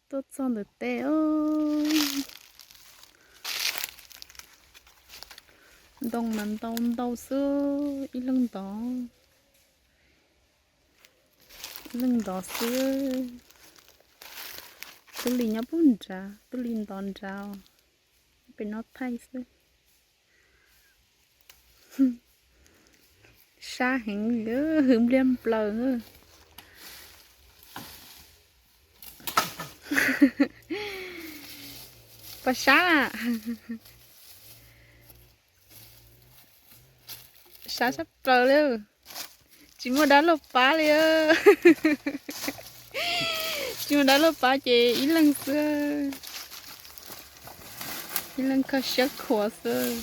Tuaj txog ntawm tej os. Ntoo mas ntau ntau xwb, ib leeg ntov, ib leeg ntov xwb. Tub Lis nyob puag nrad, Tub Lis ntov nrad os. Pem no thaij xwb. Sab heev, hwv npliag nplaws. Pom sab na. Sab tshaj plaws li. Tsis muaj dab laug pab li. Tsis muaj dab laug pab ces ib leeg xwb. Ib leeg kho siab khuav xwb.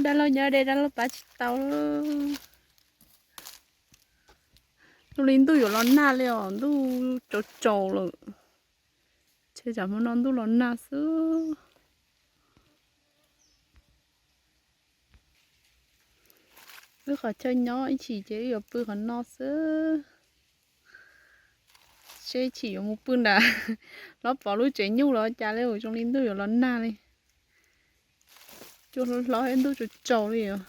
Dab laug nyob deb dab laug pab tsis tau. Zoo li ntuj yuav los nag li os, ntuj tsaus tsaus lawm. Ces tsam hmo no ntuj los nag xwb. Wb qhov chaw nyob ib chim ces wb yuav pw qhov no xwb. Seb ib chim yuav mus pw nrad, los pom lub tsev nyuj los cas li, zoo li ntuj yuav los nag li. Cua hlob hlob, ntuj tsaus tsaus li os.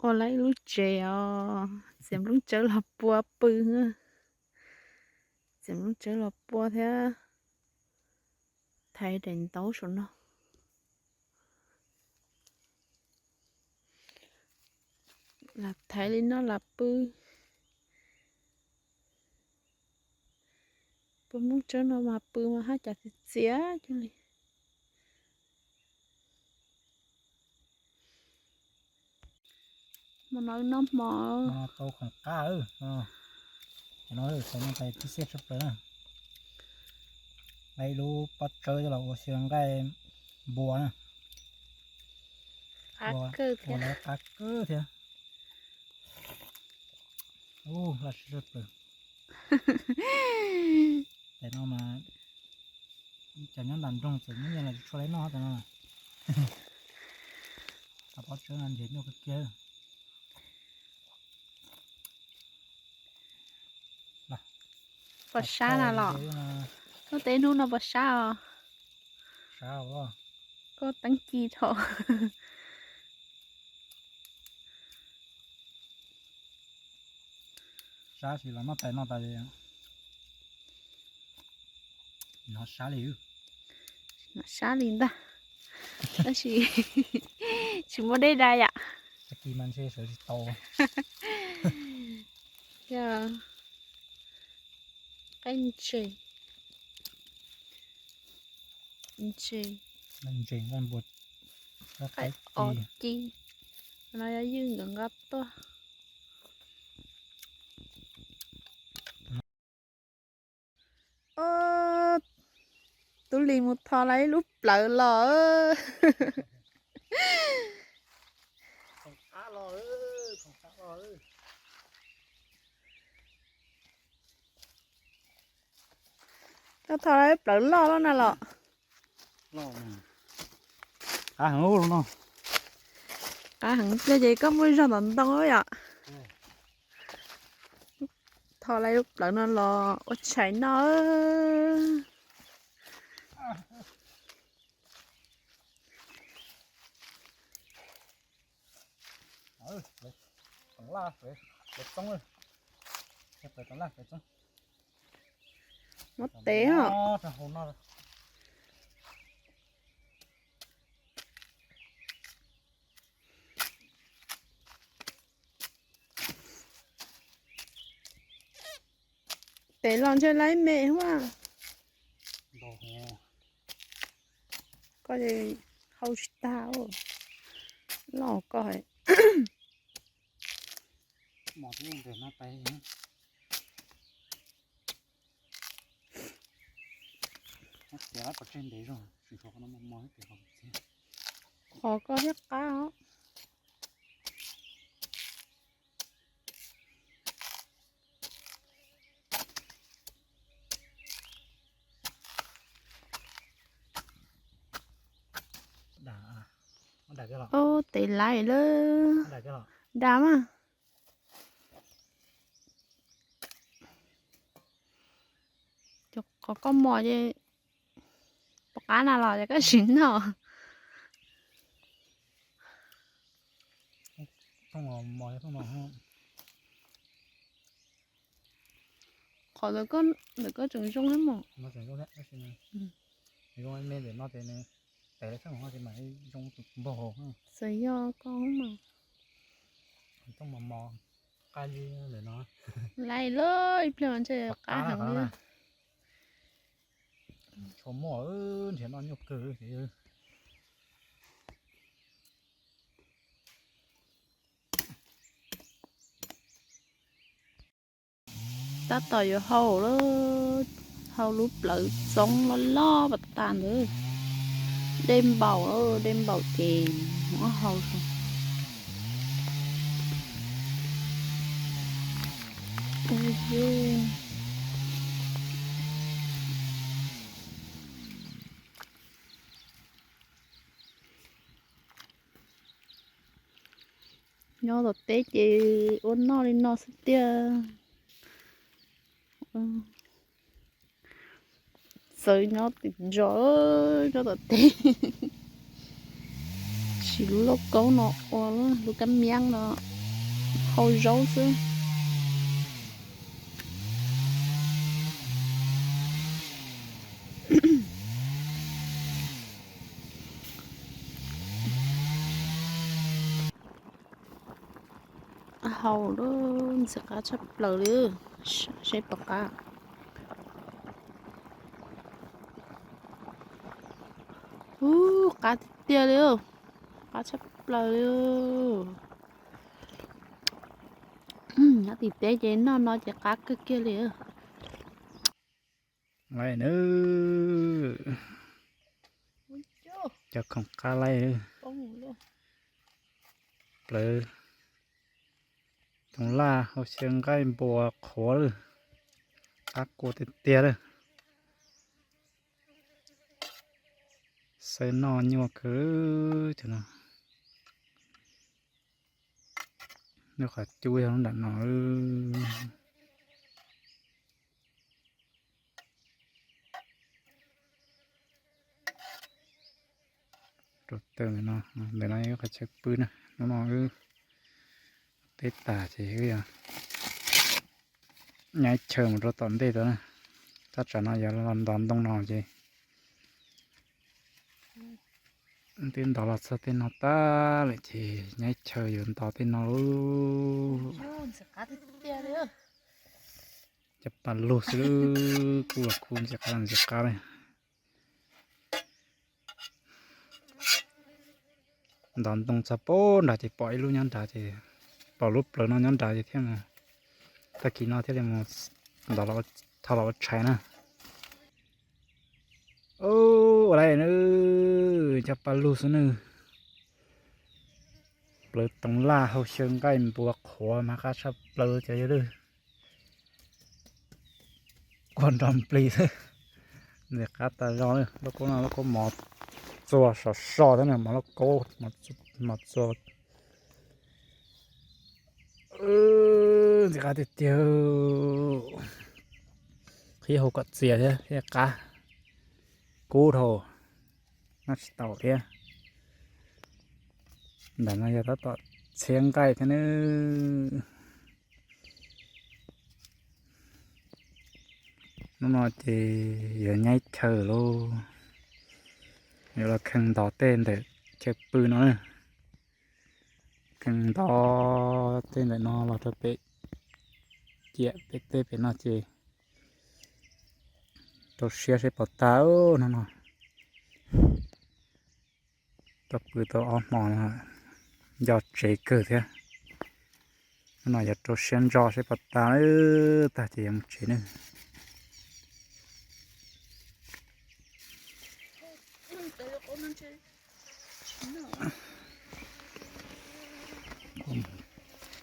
Ua lawm ib lub tsev os, txiav nplooj tsawb los pua pw. Txiav nplooj tsawb los pua thiab. Thaiv daim ntaub saum no. Lam thaiv li no lam pw. Pua nplooj tsawb no mas pw mas haj cas txias txias cuag li. Hmo no wb noj hmo. Tau khoom qab, no tau nqaij tib xiab tshaj plaws na. Nqaij ib lub pob tsawb coj los ua xyaw nqaij npua na. Ua lawv qab kawg thiab. Ub, laj tshaj plaws. Tam no mas cov nyob nram nroog txawm muab nyiaj los tsis tshua tau noj tam no. Cov pob tsawb no nrhiav nyuaj kawg kiag. Pom sab na los? Koj teb hnub no pom sab os? Koj teeb ci tho. Sab tsis los noj tais noj tas li. Nov sab li, nov sab li ntag. Tab sis tsis muaj dej da yom. Tag kis mas ntshe sawv tsis tau. Yog qaij ntses, ntses, ntses nqaij npua, qaij os ci. No yog ywj nkawd nqa tuaj. Tub Lis mus tho lawm ib lub plawv los. Koj tho lawm ib plawv loj loj na los? Qab heev no. Qab heev tiag ces koj muaj zog tom ntoo yom. Tho lawm ib lub plawv no los ua tshais noj. Muab tev os. Tev los ntshe laib me huaj. Koj hau tsis tag, loj koj. Qhov koj thiab qab os. Ub, tev laiv lawm. Da mas. Qhov koj mos ces pom qab na los ces koj tsis noj. Qhov ntawm koj tseem zoo thiab mos. Txawm yog koj mas. Lais lawm ib pliag mas ntshe qab heev li. Tshuav muaj nrhiav noj nyuaj kawg. Tab tom yuav hau lawm, hau lub plawv txoov loj loj pas tas ntawd. Dej npaum, dej npaum ces muab hau. Nyob tom teb ces ua noj li no xwb tiag. Txawm nyob tim ntsos, nyob tom teb, siv lub lauj kaub no ua lub kab miab no hau zaub xwb. Hau lawm, ntxim qab tshaj plaws li, seb puas qab. Ub, qab tiag tiag li, qab tshaj plaws li. Nyob tim teb ces noj no ces qab kawg kiag li. Lawm na, cov khoom qab lawm. Plawv toov laj hau xyaw nqaij npua qhuav lawm, qab kua tiag tiag lawm. Xav noj nyuaj kawg cov no. Lub qhov cub yog lub nram no. Rau tawm ntawm no, ntawm no yog qhov chaw pw na. Hnub no wb teb tas ces wb yog nyaib chaw mus rau tom ntej tod na. Thaj tsam no yog los ntov ntoo no ces twb ntov los txog tej no tag lawm ces nyaib chaw yuav ntov tej no. Cov pas lug xwb, kuj los kuj ntxim qab ntxim qab li. Ntov ntoo txog pem nrad ces pom ib lub nyob nrad ces, pom lub plawv no nyob nrad ces thiaj mus, tag kis no thiaj li mus ntov, thau los ua tshais na. Ua li na, cov pas lug xwb na. Plawv toov laj hau xyaw nqaij npua qhuav mas qab tshaj plaws cov yawg lwj. Kua nrog nplig xwb. Ntxim qab tas zog li. Lauj kaub no lauj kaub mov txua sov so thiab na, mov lauj kaub mov txua. Ntxim qab tiag tiag. Qhib hau kom txias thiab thiaj qab. Kub dhau, noj tsis tau thiab. Ntawm no yog tab tom txhiab nqaij thiab nawb. Hnub no ces yuav nyaib chaw lauj, yuav los kheej ntov tej ntawm chaw pw no na. Kheej ntov tej ntawm no los rau pem ciam pem teb pem no ces rau siab seb puas tag hnub no. Tau pw tau ob hmo no, nco tsev kawg thiab. Hnub no yuav rau siab ntso seb puas tag, tag ces yuav mus tsev nawb.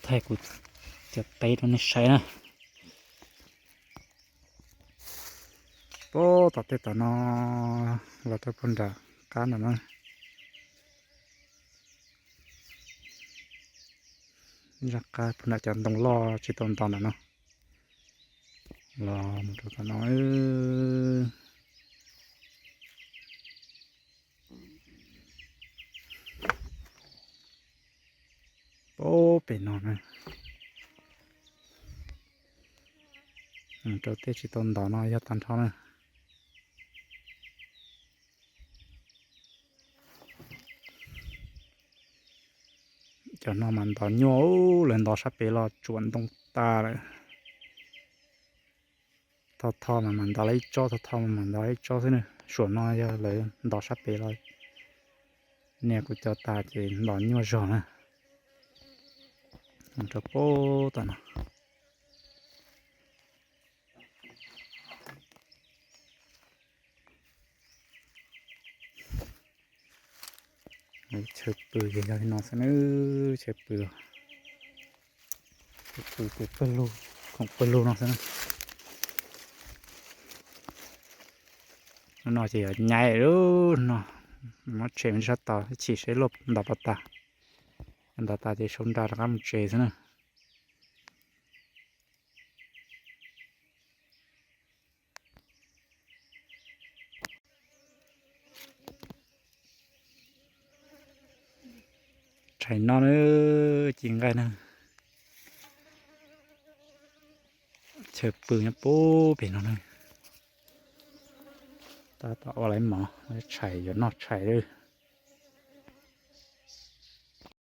Thaij kuv cov teb rau nej saib na. Puag tom tej tom no los rau puag nram qab nram no. Zaj qab puag nram cov ntoo loj tsis tau nto nram no. Los mus rau tom no, pem no na. Rau tej tsis tau ntov no yog tag nrho na. Cov no mas ntov nyuaj, lawv ntov sab pem los tsuam ntoo tas lawm. Tho tho mas mam ntov lawv ib tsob, tho tho mas mam ntov lawv ib tsob xwb na. Suam no yog lawv ntov sab pem los nias kuv cov tas ces ntov nyuaj zog na. Rau pem tom no. Chaw pw ces yog li no xwb na, chaw pw, chaw pw ces pawg lug, khoom pawg lug no xwb na. Hnub no ces yuav nyaib lub no, muab tshem me ntsis sab tod ib chim seb luaj ntov puas tas. Ntov tas ces sau nra rov qab mus tsev xwb na. Tshais no na, ci nqaij na. Chaw pw nyob puag pem no na. Tab tom ua lawv mov, tshais yuav noj tshais.